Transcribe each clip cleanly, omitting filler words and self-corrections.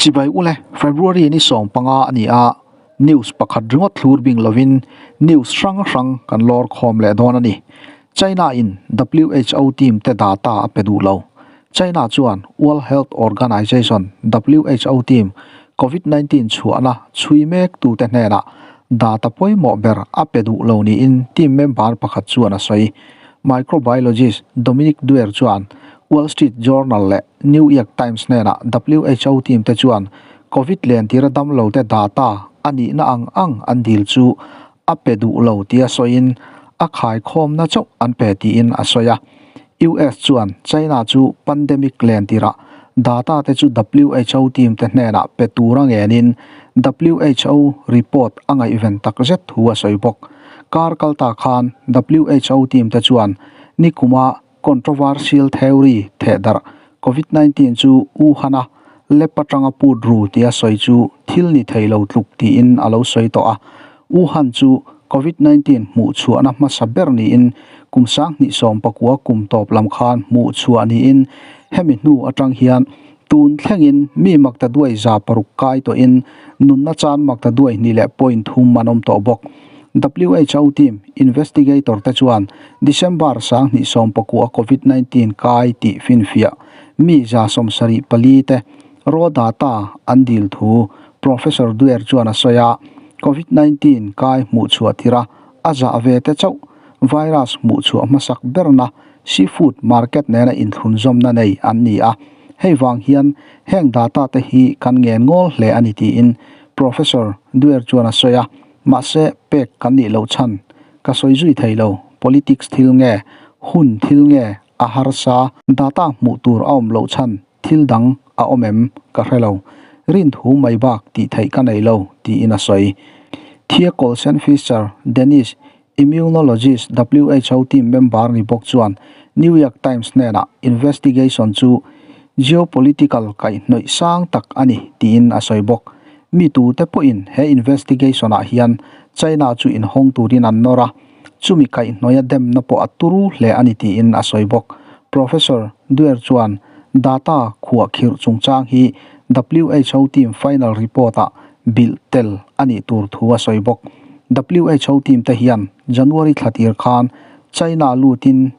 Chibai ule, February ni 15 a ni a, news pakhat ringawt thlur bing lovin news hrang hrang kan lawr khawm leh dawn a ni. China in WHO team te data a pe duh lo. China chuan World Health Organization, who, team Covid 19 chhuahna chhui mek tute hnenah data pawimawh ber a pe duh lo niin team member pakhat chuan a sawi. Microbiologist Dominic Dwyer chuan Wall Street Journal leh New York Times hnenah who team te chuan Covid len tira damlo te data a nihna ang ang an dil chu a pe duh lo tia sawiin a khaikhawmna chauh an pe tiin a sawi a. US chuan China chu pandemic len tirah data te chu who team te hnenah pe tura ngenin who report a ngaihven takzet thu a sawi bawk. Kar kalta khan who team te chuan nikuma controversial theory thehdarh Covid 19 chu Wuhan-a lab atanga put ru tia sawi chu thil ni thei lo tluk tiin a lo sawi tawh a. Wuhan chu Covid 19 hmuh chhuahna hmasa ber niin kum 2019 kum tawp lam khan hmuh chhuah niin hemi hnu atang hian tun thlengin mi makta duai za paruk kai tawhin nunna chan makta duai hnih leh point thum an awm tawh bawk. Who team investigator te chuan December 2019 Covid 19 kai tih finfiah mi 74 te raw data an dil thu Professor Dwyer chuan a sawi a, Covid 19 kai hmuh chhuah tirh a, a zah ve te chauh virus hmuh chhuah hmasak berna seafood market nena inthlunzawmna nei an ni a, hei vang hian heng data te hi kan ngen ngawl hle a ni tiin Professor Dwyer chuan a sawi a, mahse pek kan nih loh chhan ka sawi zui thei lo, politics thil nge, hun thil nge a harsa, data hmuh tur a awm loh chhan thil dang a awm em ka hre lo, rin thu mai bak tih theih ka nei lo tiin a sawi. Thea Colson Fisher, Danish immunologist who team member ni bawk chuan New York Times hnenah investigation chu geopolitical kaihhnawih sang tak a ni tiin a sawi bawk. Mi tute pawhin he investigation ah hian China chu inhawng turin an nawr a, chumi kaihhnawih a demna pawh a turu hle a ni tiin a sawi bawk. Professor Dwyer chuan data khuah khirh chungchang hi who team final report ah bilh tel a nih tur thu a sawi bawk. Who team te hian January thla tir khan China lutin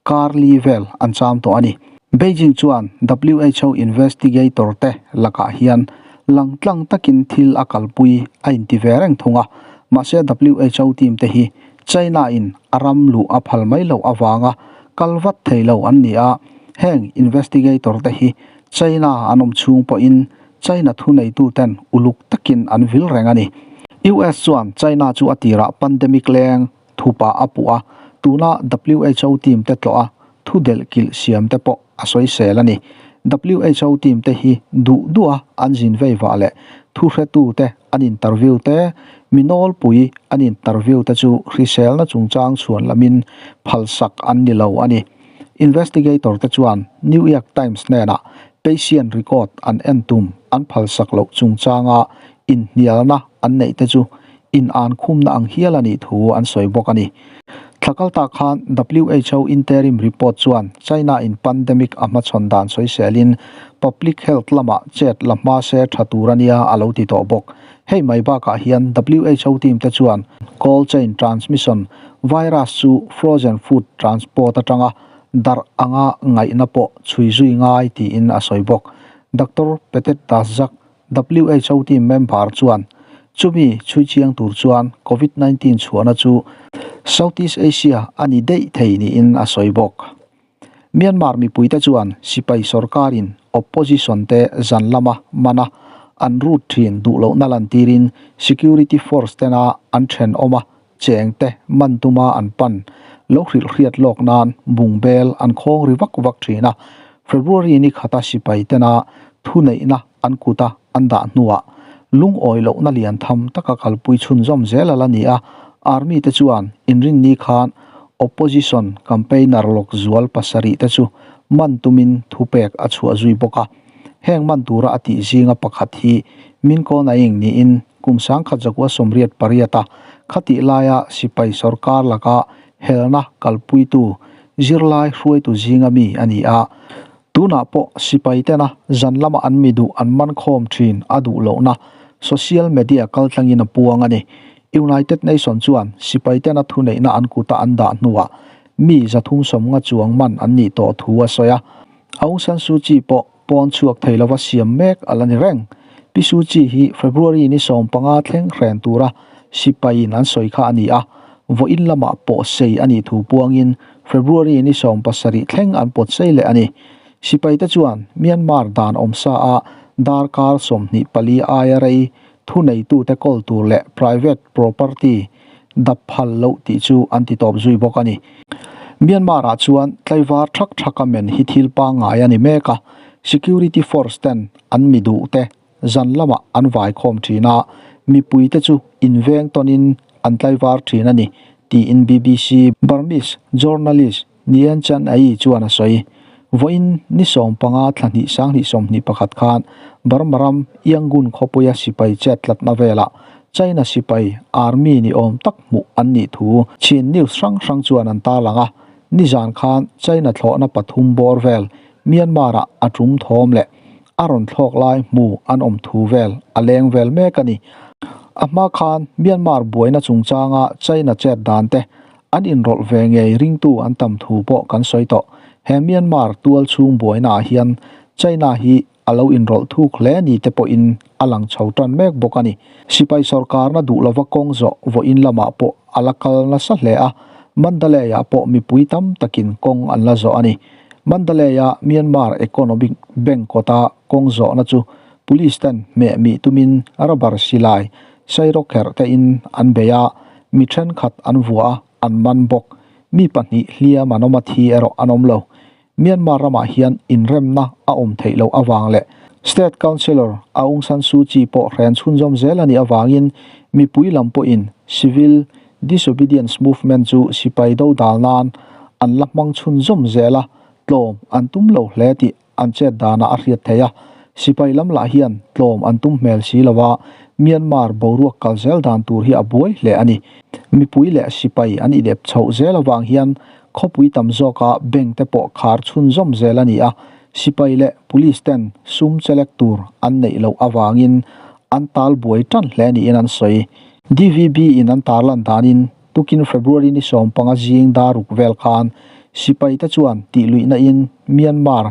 kar li vel an cham tawh a ni. Beijing chuan who investigator te lakah hian langtlang takin thil a kalpui a inti ve reng thung a, mahse who team te hi China in a ram luh a phal mai loh avanga kal vat thei lo an ni a, heng investigator te hi China an awm chhung pawhin China thuneituten uluk takin an vil reng a ni. US chuan China chu a tirah pandemic leng thupa a puh a, tuna who team te tlawh a thu delh kilh siam te pawh a sawisel a ni. Who team te hi duh duh a an zin vei vah leh thu hretu te an interview te, mi nawlpui an interview te chu hriselna chungchang chhuan lamin phalsak an ni lo a ni. Investigator te chuan New York Times hnenah patient record an en tum an phalsak loh chungchanga inhnialna an neih te chu in an khumna ang hial a nih thu an sawi bawk a ni. Thla kalta khan who interim report chuan China in pandemic a hmachhawn dan sawiselin public health lamah chet la hma se tha tur a nia a lo ti tawh bawk. Hei mai bakah hian who team te chuan cold chain transmission virus chu frozen food transport atanga darh anga ngaihna pawh chhui zui ngai tiin a sawi bawk. Doctor Peter Daszak, who team member chuan chumi chhui chiang tur chuan Covid 19 chhuahna chu Southeast Asia a ni daih thei niin a sawi bawk. Myanmar mipuite chuan sipai sorkarin opposition te zan lama mana an rut thin duh lohna lantirin security force tena an thenawm a, cheng te man tuma an pan lo hrilh hriat lawk nan bungbel an khawng ri vak vak thin a. February ni khata sipai tena thuneihna an kuta an dah hnuah lungawi lohna lian tham taka kalpui chhunzawm zel a la ni a, army te chuan inrinni khan opposition campaigner lawk zual pasarih te chu man tumin thupek a chhuah zui bawk a. Heng man tura a tih zinga pakhat hi Min Ko Naing niin kum 1988 a khatih laia sipai sorkar laka helna kalpuitu zirlai hruaitu zinga mi a ni a. Tunah pawh sipai tena zan lama an mi duh an man khawm thin a duh lohna social media kaltlangin a puang a ni. United Nation chuan sipai tena thuneihna an kuta an dah hnuah mi 350 chuang man an nih tawh thu a sawi a. Aung San Suu Kyi pawh pawn chhuak thei lova siam mek a la ni reng. Pi Suu Kyi hi February ni 15 thleng hren tura sipaiin an sawi kha a ni a, vawiin lamah pawh sei a nih thu puangin February ni 17 thleng an pawt sei leh a ni. Sipaite chuan Myanmar dan awmsa a darkar 24 aia rei thuneitute kawl tur leh private property dap phal loh tih chu an ti tawp zui bawk a ni. Myanmar ah chuan tlaivar thak thak a men hi thil pangngai a ni mek a, security force ten an mi duh te zan lamah an vai khawm thin a, mipui te chu inveng tawnin an tlaivar thin a ni tiin BBC Burmese journalist Nien Chan Ayi chuan a sawi. Vawiin ni 15 thla hnih 2021 khan Burma ram Yangon khawpuia sipai chet tlatna velah China sipai army ni awm tak hmuh an nih thu Chin news hrang hrang chuan an tarlang a. Nizan khan China thlawhna pathum bawr vel Myanmar-ah a tum thawm leh a rawn thlawk lai hmu an awm thu vel a leng vel mek a ni. A hma khan Myanmar buaina chungchanga China chet dan te an inrawlh ve ngei ringtu an tam thu pawh kan sawi tawh. He Myanmar tual chhung buaina ah hian China hi a lo inrawlh thuk hle ni te pawhin a lang chho tan mek bawk a ni. Sipai sorkarna duh lova kawng zawh vawiin lamah pawh a la kal nasa hle a, Mandalay-ah pawh mipui tam takin kawng an la zawh a ni. Mandalay-a Myanmar Economic Bank kawta kawng zawhna chu police ten hmeh mih tumin rubber silai sairawkherh tein an bei a, mi thenkhat an vuah a, an man bawk. Mi pahnih hliam an awm a, thi erawh an awm lo. Myanmar ramah hian inremna a awm theih loh avang leh State Counsellor Aung San Suu Kyi pawh hren chhunzawm zel a nih avangin mipui lam pawhin civil disobedience movement chu sipai do dal nan an la hmang chhunzawm zel a, tlawm an tum lo hle tih an chet danah a hriat theih a. Sipai lam lah hian tlawm an tum hmel si lo a, Myanmar boruak kal zel dan tur hi a buai hle a ni. Mipui leh sipai an inep chhoh zel avang hian khawpui tam zawka bank te pawh khar chhunzawm zel a ni a, sipai leh police ten sum chelek tur an neih loh avangin an tal buai tan hle niin an sawi. DVB in an tarlan danin tukin February ni 15 zing daruk vel khan sipai te chuan tih luihna in Myanmar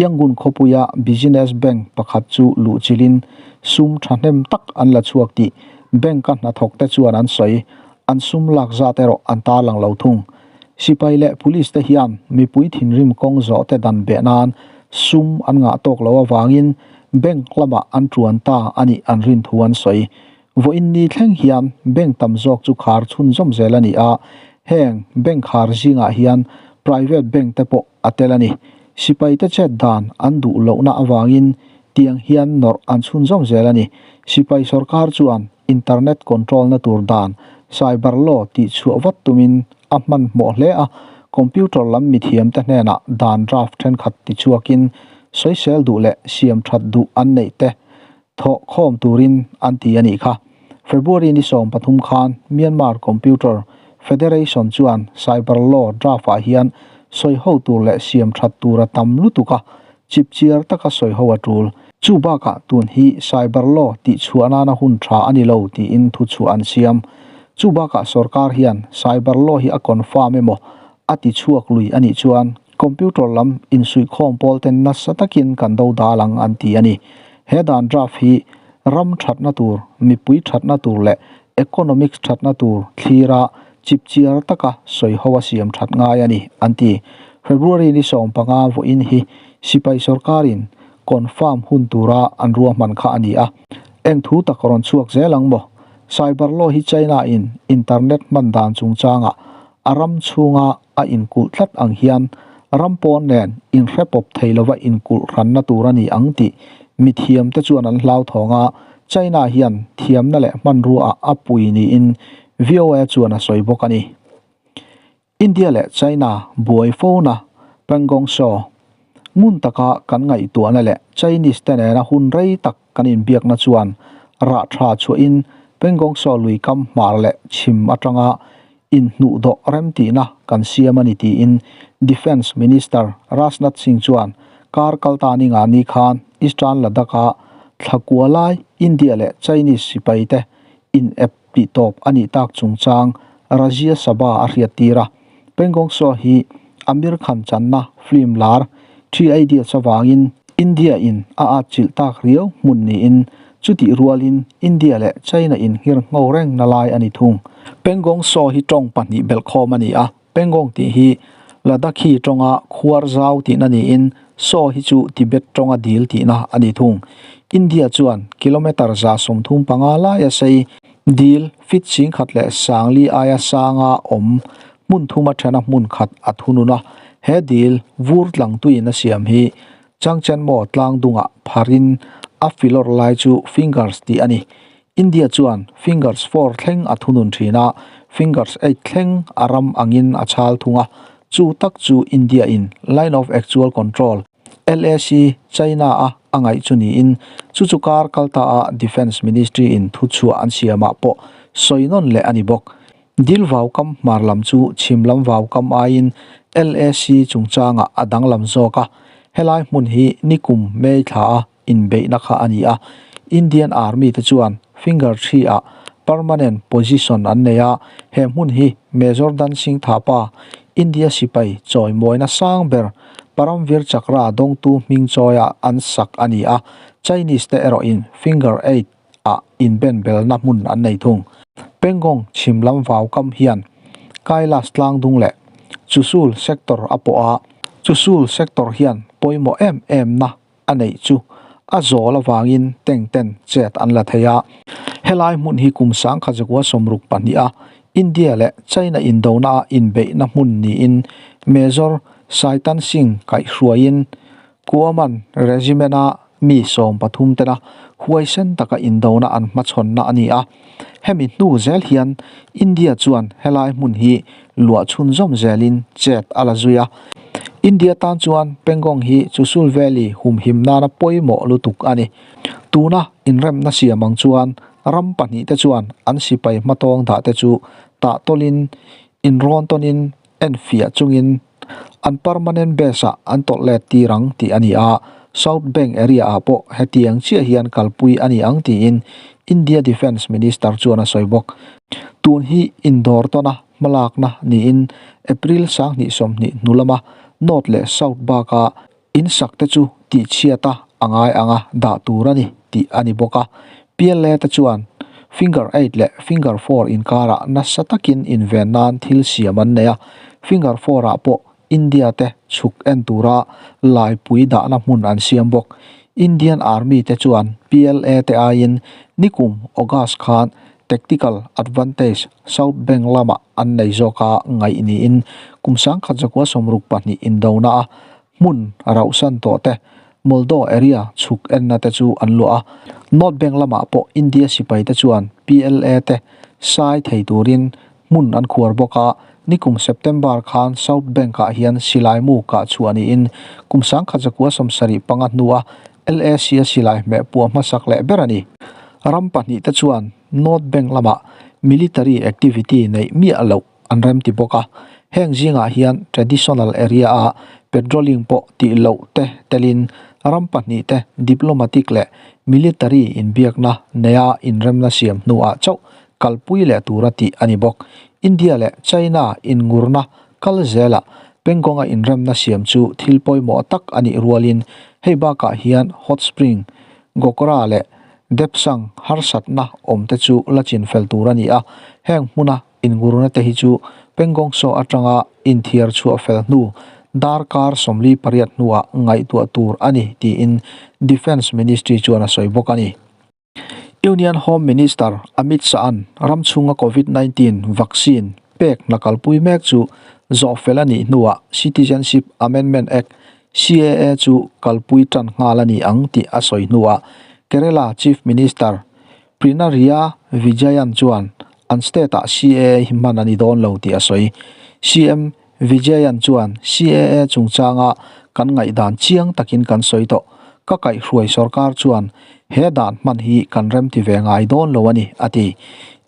Yangon khawpuia business bank pakhat chu luh chilin sum thahnem tak an la chhuak tih bank a hnathawk te chuan an sawi. An sum lak zat erawh an tarlang lo thung. Sipai leh police te hian mipui thinrim kawng zawh te dan beh nan sum an ngah tawk lo avangin bank lamah an tuan ta a nih an rin thu an sawi. Vawiin ni thleng hian bank tam zawk chu khar chhunzawm zel a ni a, heng bank khar zingah hian private bank te pawh a tel a ni. Sipai te chet dan an duh lohna avangin tiang hian nawrh an chhunzawm zel a ni. Sipai sorkar chuan internet control na tur dan cyber law tih chhuah vat tumin a hmanhmawh hle a, computer lam mithiam te hnenah dan draft thenkhat ti chhuakin sawisel duh leh siam that duh an neih te thawh khawm turin an ti a nih kha. February ni 13 khan Myanmar Computer Federation chuan cyber law draft ah hian sawi ho tur leh siam that tur a tam lutuk a, chip chiar taka sawi ho a tul. Chu bakah tun hi cyber law tih chhuah nana hun tha a ni lo tiin thu chhuah an siam. Chu bakah sorkar hian cyber law hi a confirm emaw a ti chhuak lui a nih chuan computer lam insuihkhawm pawl ten nasa takin kan do dal ang an ti a ni. He dan draft hi ram thatna tur, mipui thatna tur leh economics thatna tur thlira chip chiar taka sawi ho a siam that ngai a ni an ti. February ni 15 vawiin hi sipai sorkarin confirm hun tura an ruahman kha a ni a. Eng thu tak rawn chhuak zel ang maw? Cyber law hi China in internet hman dan chungchangah a ram chhunga a inkulh tlat ang hian ram pawn nen inhre pawp thei lova inkulh hranna tur a ni ang tih mithiam te chuan an hlau thawng a, China hian thiamna leh hmanrua ah a pui niin VOA chuan a sawi bawk a ni. India leh China buai fona Pangong Tso ngun taka kan ngaihtuahna leh Chinese te nena hun rei tak kan inbiakna chuan rah tha chhuahin Pangong Tso lui kam hmar leh chhim atanga inhnuh dawh rem tihna kan siam a ni tiin Defence Minister Rajnath Singh chuan Kar kalta ni nga ni khan Eastern Ladakh-a thlakua lai India leh Chinese sipaite in ep tih tawp a nih tak chungchang Rajya Sabha a hriat tir a. Pangong Tso hi Amir Khan channa film lar Three Idiots avangin India in a atchilh tak riau hmun niin chutih rualin India leh China in nghir ngho reng na lai a ni thung. Pangong Tso hi tawng pahnih belhkhawm a ni a, Pangong tih hi Ladakhi tawnga khuar zau tihna niin Tso hi chu Tibet tawnga dil tihna a ni thung. India chuan kilometre 35 laia sei dil feet 10,003 aia sanga awm hmun thuma thena hmun khat a thunun a, he dil vur tlang tuiin a siam hi Changchenmaw tlang dungah pharin a filawr lai chu fingers tih a ni. India chuan fingers four thleng a thunun thin a, fingers eight thleng a ram angin a chhal thung a, chu tak chu India in Line of Actual Control, LAC, China a a ngaih chu niin chu chu kar kalta a Defence Ministry in thuchhuah an siamah pawh sawi nawn leh a ni bawk. Dil vau kam hmar lam chu chhim lam vau kam aiin LAC chungchangah a danglam zawk a, helai hmun hi nikum May thla a inbeihna kha a ni a. Indian Army te chuan Finger Tree ah permanent position an nei a, he hmun hi Major Dan Singh Thapa, India sipai chawimawina sang ber Paramvir Chakra dawngtu hming chawia an sak a ni a, Chinese te erawhin Finger Eight ah inben belna hmun an nei thung. Pangong chhim lam vau kam hian Kailash tlang dung leh Chushul sector a pawh a, Chushul sector hian pawimawh em em na a neih chu a zawl avangin tank ten chet an la thei a. Helai hmun hi kum 1962 a India leh China indona a inbeihna hmun niin Major Saitan Singh kaihhruaiin Kuaman Regiment a mi 13 tena huaisen taka indona an hmachhawnna a ni a. Hemi hnu zel hian India chuan helai hmun hi luah chhunzawm zelin chet a la zui a. India tan chuan Pangong hi Chushul Valley humhim nana pawimawh lutuk a ni. Tuna inremna siam ang chuan ram pahnih te chuan an sipai hmatawng dah te chu tah tawlin inrawn tawnin enfiah chungin an permanent base ah an tawlh let tir ang tih a ni a, South Bank area ah pawh hetiang chiah hian kalpui a ni ang tiin India Defence Minister chuan a sawi bawk. Tun hi indawr tawna hmalakna niin April 2020 hnu lama North leh South baka in sak te chu tihchhiat a a ngai anga dah tur a ni tih a ni bawk a. PLA te chuan Finger eight leh Finger four inkarah nasa takin inven nan thil siam an nei a, Finger four ah pawh India te chhuk en tura laipui dahna hmun an siam bawk. Indian Army te chuan PLA te aiin nikum August khan tactical advantage South Bank lamah an nei zawk a ngaih niin kum 1962 indona a hmun rauhsan tawh te Moldo area chhuk enna te chu an luah a. North Bank lamah pawh India sipai te chuan PLA te sai thei turin hmun an khuar bawk a, nikum September khan South Bank ah hian silai mu kah chhuah niin kum 1975 hnua LAC a silai hmeh puah hmasak leh ber a ni. Ram pahnih te chuan North Bank lamah military activity neih miah loh an rem ti bawk a, heng zingah hian traditional area a patrolling pawh tih loh te telin ram pahnih te diplomatic leh military inbiakna neia inremna siam hnuah chauh kalpui leh tura tih a ni bawk. India leh China inngurna kal zelah Pangong-a inremna siam chu thil pawimawh tak a nih rualin hei bakah hian hot spring, Gogra leh Depsang harsatna awm te chu la chin fel tur a ni a, heng hmuna inngurna te hi chu Pangong Tso atanga inthiar chhuah fel hnu darkar 48 hnuah ngaihtuah tur a ni tiin Defence Ministry chuan a sawi bawk a ni. Union Home Minister Amit Shah-a'n ram chhunga Covid 19 vaccine pek hna kalpui mek chu zawh fel a nih hnuah Citizenship Amendment Act, CAA, chu kalpui tan nghal a ni ang tih a sawi hnuah Kerala Chief Minister Pinarayi Vijayan chuan an state-ah CAA hi hman a ni dawn lo tih a sawi. CM Vijayan chuan CAA chungchanga kan ngaihdan chiang takin kan sawi tawh. Ka kaihhruai sorkar chuan he dan hman hi kan remti ve ngai dawn lo a ni, a ti.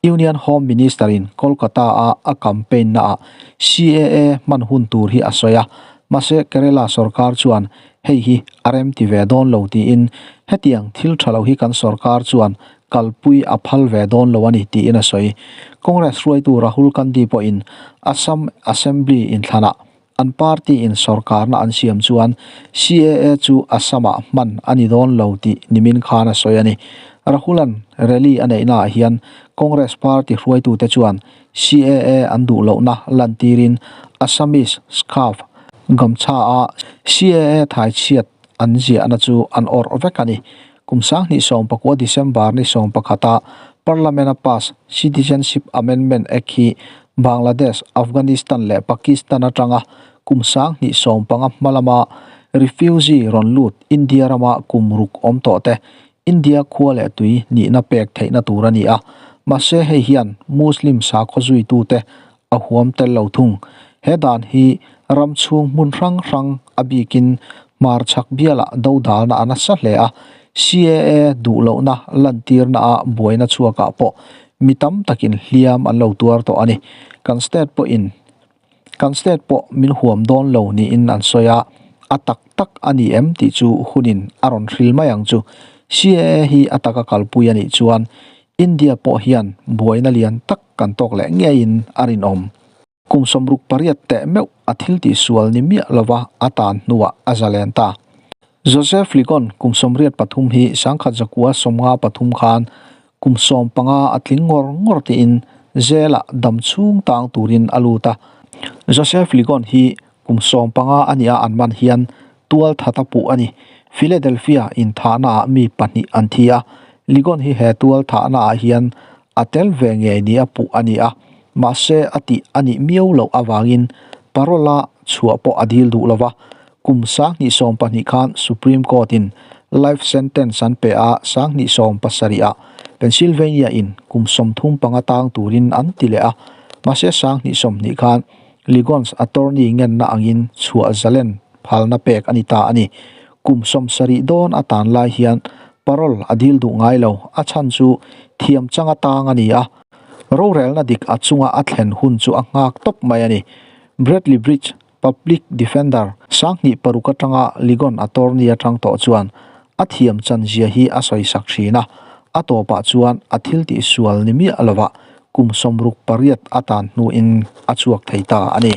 Union Home Minister-in Kolkata-a a campaign naah CAA hman hun tur hi a sawi a. Mahse, Kerala sorkar chuan hei hi a remti ve dawn lo tiin hetiang thil tha lo hi kan sorkar chuan kalpui a phal ve dawn lo a ni tiin a sawi. Congress hruaitu Rahul Gandhi pawhin Assam Assembly inthlanah an party in sorkarna an siam chuan CAA chu Assam-ah hman a ni dawn lo tih nimin khan a sawi a ni. Rahul-a'n rally a neihnaah hian Congress party hruaitute chuan CAA an duh lohna lantirin Assamese scarf gamchha-a CAA thaichhiat an ziahna chu an awrh vek a ni. Kum 2019 December ni 11-a Parliament-a pass Citizenship Amendment Act hi Bangladesh, Afghanistan leh Pakistan atanga kum 2015 hma lama refugee rawn lut India rama kum ruk awm tawh te India khua leh tui nihna pek theihna tur a ni a, mahse hei hian Muslim sakhaw zuitute a huam tel lo thung. He dan hi ram chhung hmun hrang hrang a bikin hmarchhak bialah dodalna a nasa hle a, CAA duh lohna lantirna a buaina chhuakah pawh mi tam takin hliam an lo tuar tawh a ni. Kan state pawhin Kan state pawh min huam dawn lo niin an sawi a, a tak tak a ni em tih chu hunin a rawn hril mai ang chu. CAA hi a taka kalpui a nih chuan India pawh hian buaina lian tak kan tawk leh ngeiin a rinawm. Kum 68 teh meuh a thil tihsual ni miah lova a tan hnuah a zalen ta. Joseph Ligon kum 83 hi 1953 khan Kum 15 a tling ngawr ngawr tiin jail-ah dam chhung tang turin a lut a. Joseph Ligon hi kum 15 a nia an man hian tual that a puh a ni. Philadelphia inthahnaah mi pahnih an thi a, Ligon hi he tual thahnaah hian a tel ve ngei nia puh a ni a, mahse a tih a nih miau loh avangin parole-a chhuah pawh a dil duh lo va. Kum 2020 khan Supreme Court-in life sentence an pe a, 2007-ah Pennsylvania-in kum 35 tang turin an ti leh a, mahse 2020 khan Ligons attorney ngenna angin chhuah zalen phalna pek a ni ta a ni. Kum 70 dawn a tan lai hian parole a dil duh ngai lo, a chhan chu thiam changa tang a ni a, rorelna dik a chunga a thlen hun chu a nghak tawp mai a ni. Bradley Bridge Public Defender 2006 atanga Ligon attorney atang tawh chuan a thiam chanzia hi a sawisak thin a, a tawpah chuan a thil tihsual ni miah lovah kum 68 a tan hnuin a chhuak thei ta a ni.